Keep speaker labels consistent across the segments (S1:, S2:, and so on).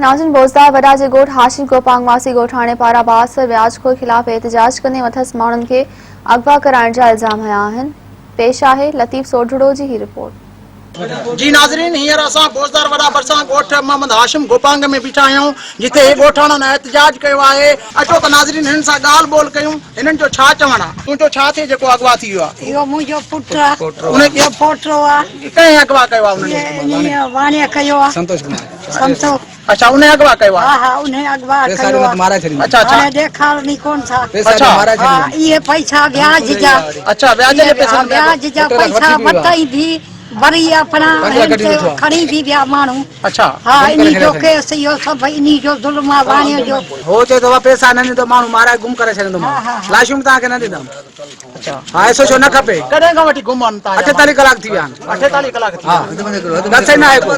S1: ناظرين بوزدار وڏا جي ڳوٺ هاشم گوپانگ واسي ڳوٺاڻي پاران بااثر وياج خور خلاف احتجاج ڪندي مٿس ماڻهن کي اغوا ڪرائڻ جا الزام هنيا آهن پيش آهي لطيف سوڍڙو جي هي رپورٽ.
S2: جي ناظرين هينئر اسان بوزدار وڏا ڀرسان ڳوٺ محمد هاشم گوپانگ ۾ بيٺا آهيون جتي هي ڳوٺاڻن احتجاج ڪيو آهي اچو ته ناظرين هنن سان ڳالهه ٻولهه ڪيون هنن جو ڇا چوڻ آهي. تنهنجو ڇا ٿئي جيڪو اغوا ٿي ويو آهي.
S3: اهو منهنجو پٽ آهي اهو پوٽو آهي.
S2: ڪنهن اغوا ڪيو آهي انهن کي؟
S3: انهيء واڻيي ڪيو آهي.
S4: سنتوش ڪمار.
S3: سنتو.
S2: اڇا انهي اغوا ڪيو آهي.
S3: ها ها انهي اغوا ڪيو آهي.
S2: اڇا اڇا.
S3: هاڻي ڏيکارن ئي ڪونه ٿا.
S2: اڇا.
S3: ها اهي پئسا وياج جا.
S2: اڇا وياج جي پئسن ۾
S3: وياج جا پئسا وتئي به وري اپڻا هن تي کڻي به ويا ماڻهو.
S2: اڇا.
S3: ها انهي جو ڪيس اهو سڀ انهي جو ظلم آهي واڻيي جو.
S4: هو چئي ٿو پئسا نه ڏيندو ماڻهو مارائي گم ڪري ڇڏيندومانو لاشون به توهان کي نه ڏيندم. ها ايس ايڇ او نه کپي.
S2: ڪڏهن کان وٺي گم آهن توهان جا
S4: 48 ڪلاڪ ٿي ويا آهن.
S2: 48 ڪلاڪ ٿي ويا آهن.
S4: ڏس ئي نه آهي ڪو.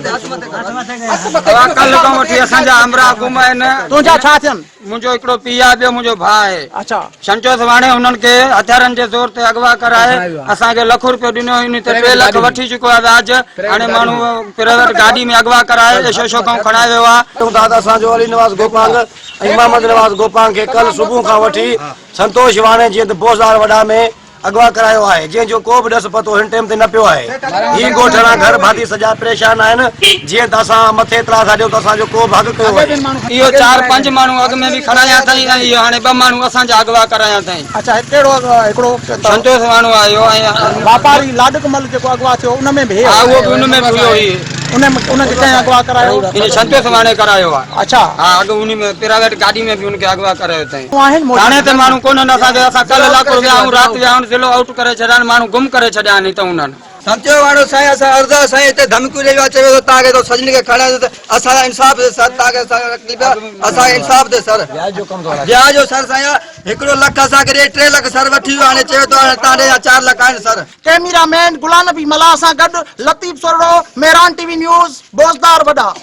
S5: ڪلهه کان وٺي اسان جا همراهه گم آهن.
S2: تنهنجا ڇا ٿين؟
S5: منهنجو هڪڙو پيء آهي ٻيو منهنجو ڀاء آهي.
S2: اڇا.
S5: شنچوس واڻي هنن کي هٿيارن جي زور تي اغوا ڪرائي اسان کي لک روپيو ڏنو ان تي 3 لک وٺي چڪو آهي وياج هاڻي ماڻهو پرائيويٽ گاڏي ۾ اغوا ڪرائي ايس ايڇ او کان کڻائي ويو آهي.
S6: چئون ٿا ته اسان جو علي نواز گوپانگ ۽ محمد نواز گوپانگ کي ڪلهه صبح کان وٺي سنتوش واڻي جيئن ته بوزدار وڏا ۾ اغوا ڪرايو آهي جنهن جو ڪو به ڏس پتو هن ٽيم تي نه پيو آهي هي ڳوٺاڻا گهر ڀاتي سڄا پريشان آهن جيئن ته اسان مٿي اطلاع ٿا ڏيون ته اسان جو ڪو به حق ڪيو وڃي.
S5: اهو چار پنج ماڻهو اڳ ۾ به کڻايا اٿائين ۽ اهو هاڻي ٻه ماڻهو اسان جا اغوا ڪرايا اٿائين.
S2: اڇا هي ڪهڙو هڪڙو
S5: سنتوش واڻو آهي اهو ۽
S2: واپاري لاڏڪ مل جيڪو اغوا ٿيو ان ۾ به هي
S5: ها اهو به ان ۾ به هيو هي.
S2: ان ۾ ان کي ڪنهن اغوا ڪرايو؟
S5: ان سنتوش واڻي ڪرايو آهي.
S2: اڇا.
S5: ها اڳ ان ۾ پرائيويٽ گاڏي ۾ به ان کي اغوا ڪرايو اٿائين.
S2: آهن موجود.
S5: ٿاڻي تي ماڻهو ڪونهن اسان کي اسان ڪلهه لاکو ويا آهيون رات ويا آهيون ضلعو آئوٽ ڪري ڇڏيا آهن ماڻهو گم ڪري ڇڏيا آهن هتان انهن.
S7: سمجهيو واڻو سائين اسان عرض آ سائين هتي ڌمڪيون ڏئي ويو آ چوي ٿو تان کي ٿو سڄڻ کي کڻايان ٿو ته اسان لاء انصاف ڏي سر تان کي اسان کي تڪليف آ اسان کي انصاف ڏي سر وياج جو سر سائين هڪڙو لک اسان کي ڏي 3 لک سر وٺي ويو هاڻي چوي ٿو هاڻي تان ڏي 4 لک آهن سر.
S2: ڪئميرا مين غلام نبي ملاح سان گڏ Latif Sorro, Mehran T V news, Bozdar Wada.